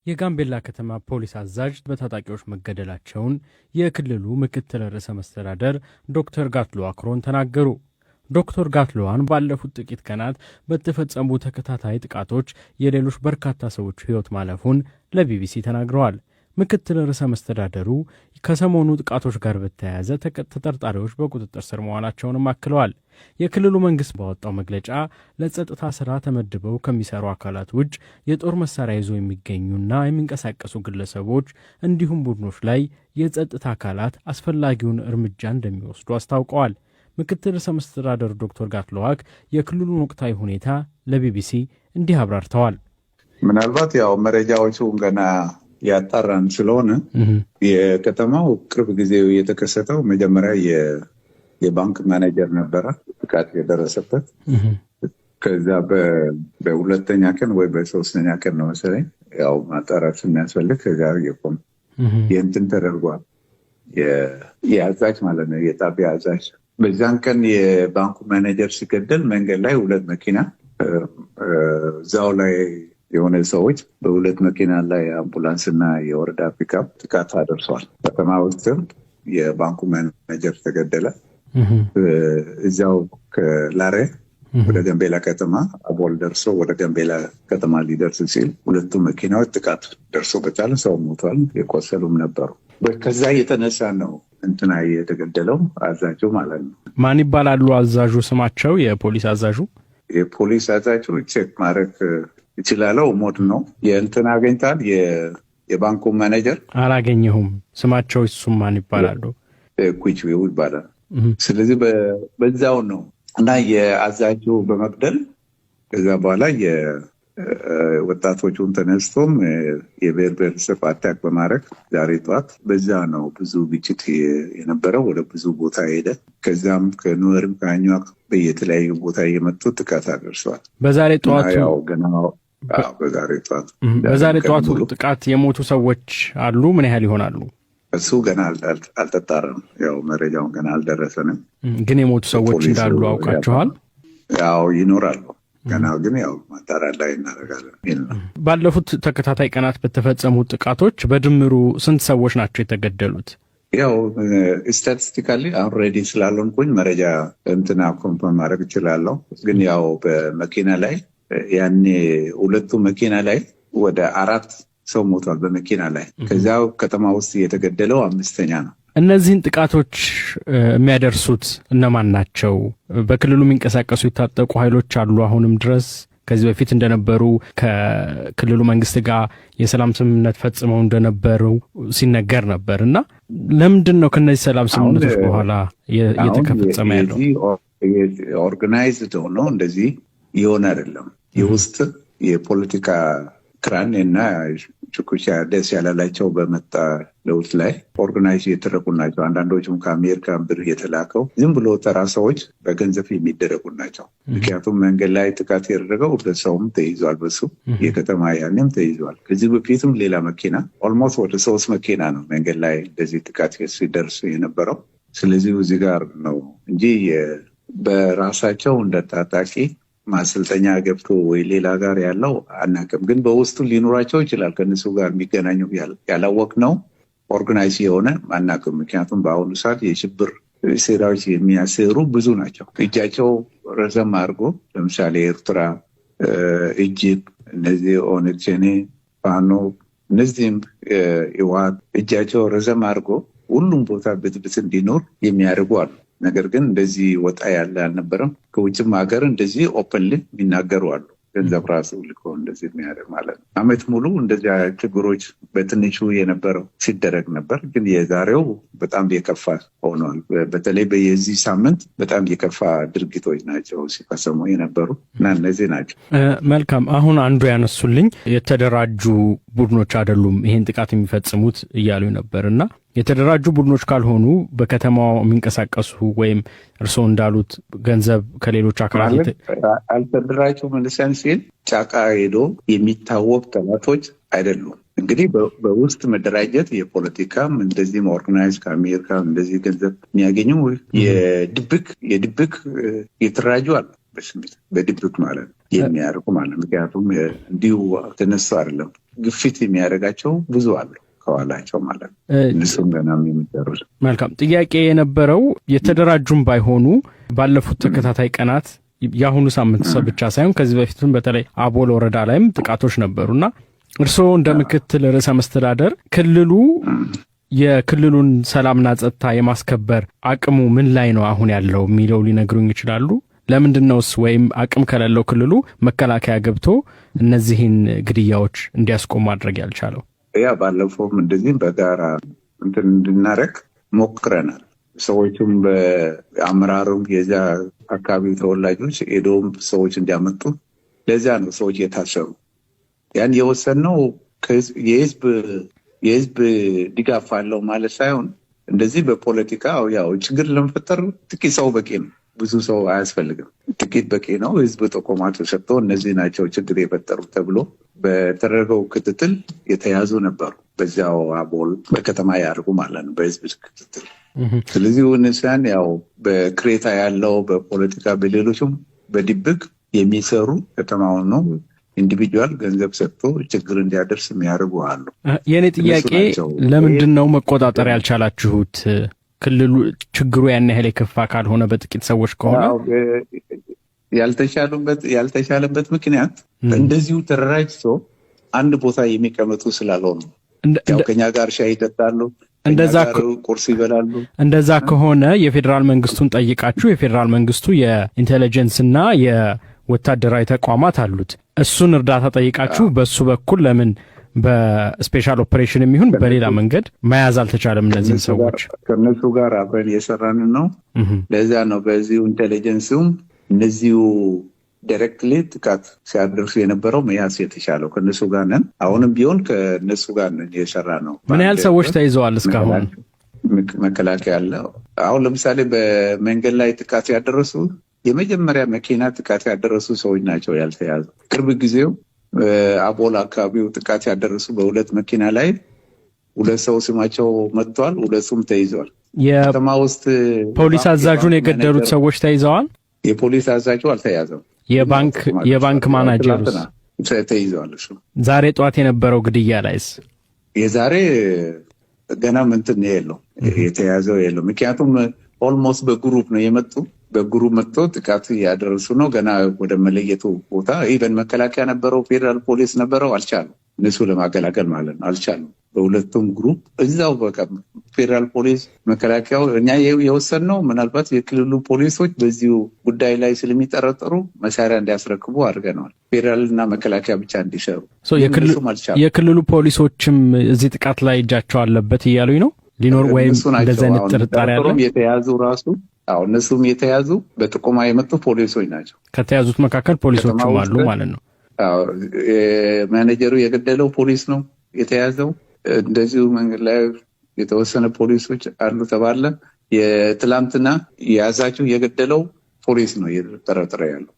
የጋምቤላ ከተማ ፖሊስ አዛዥ በታጣቂዎች መገደላቸውን የክልሉ ምክትል ርዕሰ መስተዳደር ዶክተር ጋትሉዋክ ሮን ተናገሩ። ዶክተር ጋትሉዋን ባለፉት ጥቂት ቀናት በተፈጸሙ ተከታታይ ጥቃቶች የሌሎች በርካታ ሰዎች ሕይወት ማለፉን ለቢቢሲ ተናግረዋል። ምክትል ርዕሰ መስተዳደሩ ከሰሞኑ ጥቃቶች ጋር በተያያዘ ተጠርጣሪዎች በቁጥጥር ስር መዋላቸውንም አክለዋል። የክልሉ መንግስት ባወጣው መግለጫ ለጸጥታ ስራ ተመድበው ከሚሰሩ አካላት ውጭ የጦር መሳሪያ ይዞ የሚገኙና የሚንቀሳቀሱ ግለሰቦች እንዲሁም ቡድኖች ላይ የጸጥታ አካላት አስፈላጊውን እርምጃ እንደሚወስዱ አስታውቀዋል። ምክትል ርዕሰ መስተዳደሩ ዶክተር ጋትሉዋክ የክልሉን ወቅታዊ ሁኔታ ለቢቢሲ እንዲህ አብራርተዋል። ምናልባት ያው መረጃዎቹ ገና ያጣራን ስለሆነ፣ የከተማው ቅርብ ጊዜ የተከሰተው መጀመሪያ የባንክ ማኔጀር ነበረ ጥቃት የደረሰበት። ከዛ በሁለተኛ ቀን ወይ በሶስተኛ ቀን ነው መሰለኝ፣ ያው ማጣራት ስለሚያስፈልግ ከዛ የቆም የእንትን ተደርጓል። የአዛዥ ማለት ነው፣ የጣቢያ አዛዥ። በዛን ቀን የባንኩ ማኔጀር ሲገደል መንገድ ላይ ሁለት መኪና እዛው ላይ የሆነ ሰዎች በሁለት መኪና ላይ አምቡላንስ እና የወረዳ ፒካፕ ጥቃት አደርሰዋል። ከተማ ውስጥም የባንኩ ማኔጀር ተገደለ። እዚያው ከላሬ ወደ ጋምቤላ ከተማ አቦል ደርሶ ወደ ጋምቤላ ከተማ ሊደርስ ሲል ሁለቱ መኪናዎች ጥቃት ደርሶበታል። ሰው ሞቷል፣ የቆሰሉም ነበሩ። ከዛ የተነሳ ነው እንትና የተገደለው፣ አዛዡ ማለት ነው። ማን ይባላሉ አዛዡ? ስማቸው የፖሊስ አዛዡ? የፖሊስ አዛዡ check ማድረግ ይችላለው። ሞድ ነው የእንትን አገኝታል። የባንኩ ማኔጀር? አላገኘሁም። ስማቸው እሱም ማን ይባላሉ? ኩችዌው ይባላል። ስለዚህ በዛው ነው እና የአዛዡ በመግደል ከዛ በኋላ የወጣቶቹን ተነስቶም የብሔር ብሔረሰብ attack በማድረግ ዛሬ ጠዋት በዛ ነው ብዙ ግጭት የነበረው። ወደ ብዙ ቦታ ሄደ። ከዛም ከኑዌርም ከአኟክ በየተለያዩ ቦታ እየመጡ ጥቃት አደርሰዋል። በዛሬ ጠዋቱ ያው ገና በዛሬ ጠዋት። በዛሬ ጠዋቱ ጥቃት የሞቱ ሰዎች አሉ? ምን ያህል ይሆናሉ? እሱ ገና አልተጣረም። ያው መረጃውን ገና አልደረሰንም። ግን የሞቱ ሰዎች እንዳሉ አውቃችኋል? ያው ይኖራሉ። ገና ግን ያው ማጣራት ላይ እናደርጋለን። ባለፉት ተከታታይ ቀናት በተፈጸሙ ጥቃቶች በድምሩ ስንት ሰዎች ናቸው የተገደሉት? ያው statistically አሁን ready ስላልሆንኩኝ መረጃ እንትና confirm ማድረግ እችላለሁ። ግን ያው በመኪና ላይ ያኔ ሁለቱ መኪና ላይ ወደ አራት ሰው ሞቷል በመኪና ላይ። ከዚያው ከተማ ውስጥ የተገደለው አምስተኛ ነው። እነዚህን ጥቃቶች የሚያደርሱት እነማን ናቸው? በክልሉ የሚንቀሳቀሱ የታጠቁ ኃይሎች አሉ አሁንም ድረስ ከዚህ በፊት እንደነበሩ፣ ከክልሉ መንግስት ጋር የሰላም ስምምነት ፈጽመው እንደነበሩ ሲነገር ነበር፣ እና ለምንድን ነው ከነዚህ ሰላም ስምምነቶች በኋላ እየተፈጸመ ያለው? Organized ሆኖ እንደዚህ የሆነ አይደለም። የውስጥ የፖለቲካ ቅራኔ እና ሽኩቻ ደስ ያላላቸው በመጣ ለውጥ ላይ organize የተደረጉ ናቸው። አንዳንዶቹም ከአሜሪካ ብር የተላከው ዝም ብሎ ተራ ሰዎች በገንዘብ የሚደረጉ ናቸው። ምክንያቱም መንገድ ላይ ጥቃት ያደረገው ሁለት ሰውም ተይዟል፣ በሱ የከተማ ያኔም ተይዟል። ከዚህ በፊትም ሌላ መኪና፣ almost ወደ ሶስት መኪና ነው መንገድ ላይ እንደዚህ ጥቃት ሲደርስ የነበረው። ስለዚህ እዚህ ጋር ነው እንጂ በራሳቸው እንደ ታጣቂ ማሰልጠኛ ገብቶ ወይ ሌላ ጋር ያለው አናውቅም። ግን በውስጡ ሊኖራቸው ይችላል። ከእነሱ ጋር የሚገናኙ ያላወቅ ነው organize የሆነ አናውቅም። ምክንያቱም በአሁኑ ሰዓት የሽብር ሴራዎች የሚያሴሩ ብዙ ናቸው። እጃቸው ረዘም አድርጎ ለምሳሌ ኤርትራ፣ Egypt፣ እነዚህ ኦነግ ሸኔ፣ ፋኖ፣ እነዚህም ህወሓት እጃቸው ረዘም አድርጎ ሁሉም ቦታ ብጥብጥ እንዲኖር የሚያደርጉ አሉ። ነገር ግን እንደዚህ ወጣ ያለ አልነበረም። ከውጭም ሀገር እንደዚህ openly የሚናገሩ አሉ። ገንዘብ ራሱ ልኮ እንደዚህ የሚያደርግ ማለት ነው። አመት ሙሉ እንደዚያ ችግሮች በትንሹ የነበረው ሲደረግ ነበር። ግን የዛሬው በጣም የከፋ ሆኗል። በተለይ በየዚህ ሳምንት በጣም የከፋ ድርጊቶች ናቸው ሲፈጸሙ የነበሩ እና እነዚህ ናቸው። መልካም። አሁን አንዱ ያነሱልኝ የተደራጁ ቡድኖች አይደሉም ይሄን ጥቃት የሚፈጽሙት እያሉ ነበር፣ እና የተደራጁ ቡድኖች ካልሆኑ በከተማው የሚንቀሳቀሱ ወይም እርስዎ እንዳሉት ገንዘብ ከሌሎች አካላት አልተደራጁም ሲል ጫካ ሄዶ የሚታወቅ ጠላቶች አይደሉም። እንግዲህ በውስጥ መደራጀት የፖለቲካም እንደዚህም organize ከአሜሪካ እንደዚህ ገንዘብ የሚያገኙ የድብቅ የተደራጁ አሉ። በስሜት በድብቅ ማለት ነው የሚያደርጉ ማለት ነው። ምክንያቱም እንዲሁ ተነሱ አይደለም። ግፊት የሚያደርጋቸው ብዙ አሉ ከኋላቸው ማለት ነው። እነሱም ገና የሚሰሩት። መልካም፣ ጥያቄ የነበረው የተደራጁም ባይሆኑ ባለፉት ተከታታይ ቀናት፣ የአሁኑ ሳምንት ብቻ ሳይሆን ከዚህ በፊትም በተለይ አቦል ወረዳ ላይም ጥቃቶች ነበሩና እርስዎ እንደ ምክትል ርዕሰ መስተዳደር ክልሉ የክልሉን ሰላምና ጸጥታ የማስከበር አቅሙ ምን ላይ ነው አሁን ያለው የሚለው ሊነግሩኝ ይችላሉ? ለምንድን ነውስ ወይም አቅም ከሌለው ክልሉ መከላከያ ገብቶ እነዚህን ግድያዎች እንዲያስቆም ማድረግ ያልቻለው? ያ ባለፈውም እንደዚህም በጋራ እንትን እንድናረግ ሞክረናል። ሰዎቹም በአመራሩም የዚያ አካባቢ ተወላጆች ሄደውም ሰዎች እንዲያመጡ፣ ለዚያ ነው ሰዎች የታሰሩ። ያን የወሰንነው የህዝብ ድጋፍ አለው ማለት ሳይሆን እንደዚህ በፖለቲካ ያው ችግር ለመፍጠር ጥቂት ሰው በቂ ነው። ብዙ ሰው አያስፈልግም። ጥቂት በቂ ነው። ህዝብ ጥቆማ ተሰጥቶ እነዚህ ናቸው ችግር የፈጠሩ ተብሎ በተደረገው ክትትል የተያዙ ነበሩ። በዚያው አቦል በከተማ ያደርጉ ማለት ነው፣ በህዝብ ክትትል። ስለዚህ እነዚያን ያው በክሬታ ያለው በፖለቲካ በሌሎችም በድብቅ የሚሰሩ ከተማውን ነው individual ገንዘብ ሰጥቶ ችግር እንዲያደርስ የሚያደርጉ አሉ። የእኔ ጥያቄ ለምንድን ነው መቆጣጠር ያልቻላችሁት? ክልሉ ችግሩ ያን ያህል የከፋ ካልሆነ፣ በጥቂት ሰዎች ከሆነ። ያልተቻለበት ምክንያት እንደዚሁ ተደራጅቶ አንድ ቦታ የሚቀመጡ ስላልሆኑ፣ ያው ከኛ ጋር ሻይ ይጠጣሉ፣ እንደዛ ቁርስ ይበላሉ። እንደዛ ከሆነ የፌዴራል መንግስቱን ጠይቃችሁ፣ የፌዴራል መንግስቱ የ intelligence እና የወታደራዊ ተቋማት አሉት። እሱን እርዳታ ጠይቃችሁ በሱ በኩል ለምን በ special operation የሚሆን በሌላ መንገድ መያዝ አልተቻለም እነዚህን ሰዎች? ከእነሱ ጋር አብረን እየሰራን ነው። ለዛ ነው በዚሁ intelligence ኡም እነዚሁ directly ጥቃት ሲያደርሱ የነበረው መያዝ የተቻለው። ከእነሱ ጋር ነን። አሁንም ቢሆን ከእነሱ ጋር ነን እየሰራ ነው። ምን ያህል ሰዎች ተይዘዋል እስካሁን? መከላከያ አለ። አሁን ለምሳሌ በመንገድ ላይ ጥቃት ያደረሱ፣ የመጀመሪያ መኪና ጥቃት ያደረሱ ሰዎች ናቸው ያልተያዙ። ቅርብ ጊዜው አቦል አካባቢው ጥቃት ያደረሱ በሁለት መኪና ላይ ሁለት ሰው ስማቸው መጥቷል። ሁለቱም ተይዘዋል። ከተማ ውስጥ የፖሊስ አዛዡን የገደሉት ሰዎች ተይዘዋል። የፖሊስ አዛዡ አልተያዘም። የባንክ ማናጀሩስ? ተይዘዋል። እሱ ዛሬ ጠዋት የነበረው ግድያ ላይስ? የዛሬ ገና ምንትን የለው፣ የተያዘው የለው። ምክንያቱም almost በ group ነው የመጡ፣ በ group መጥቶ ጥቃት ያደረሱ ነው። ገና ወደ መለየቱ ቦታ even መከላከያ ነበረው፣ ፌዴራል ፖሊስ ነበረው፣ አልቻሉም። እነሱ ለማገላገል ማለት ነው አልቻሉም። በሁለቱም group እዛው በቃ ፌዴራል ፖሊስ መከላከያው፣ እኛ የወሰንነው ምናልባት የክልሉ ፖሊሶች በዚሁ ጉዳይ ላይ ስለሚጠረጠሩ መሳሪያ እንዲያስረክቡ አድርገነዋል። ፌዴራል እና መከላከያ ብቻ እንዲሰሩ። የክልሉ ፖሊሶችም እዚህ ጥቃት ላይ እጃቸው አለበት እያሉኝ ነው፣ ሊኖር ወይም እንደዚህ አይነት ጥርጣሬ አለ። የተያዙ ራሱ፣ አዎ፣ እነሱም የተያዙ በጥቆማ የመጡ ፖሊሶች ናቸው። ከተያዙት መካከል ፖሊሶችም አሉ ማለት ነው። ማኔጀሩ የገደለው ፖሊስ ነው የተያዘው። እንደዚሁ መንገድ ላይ የተወሰነ ፖሊሶች አሉ ተባለ። የትላንትና የያዛቸው የገደለው ፖሊስ ነው እየተጠረጠረ ያለው።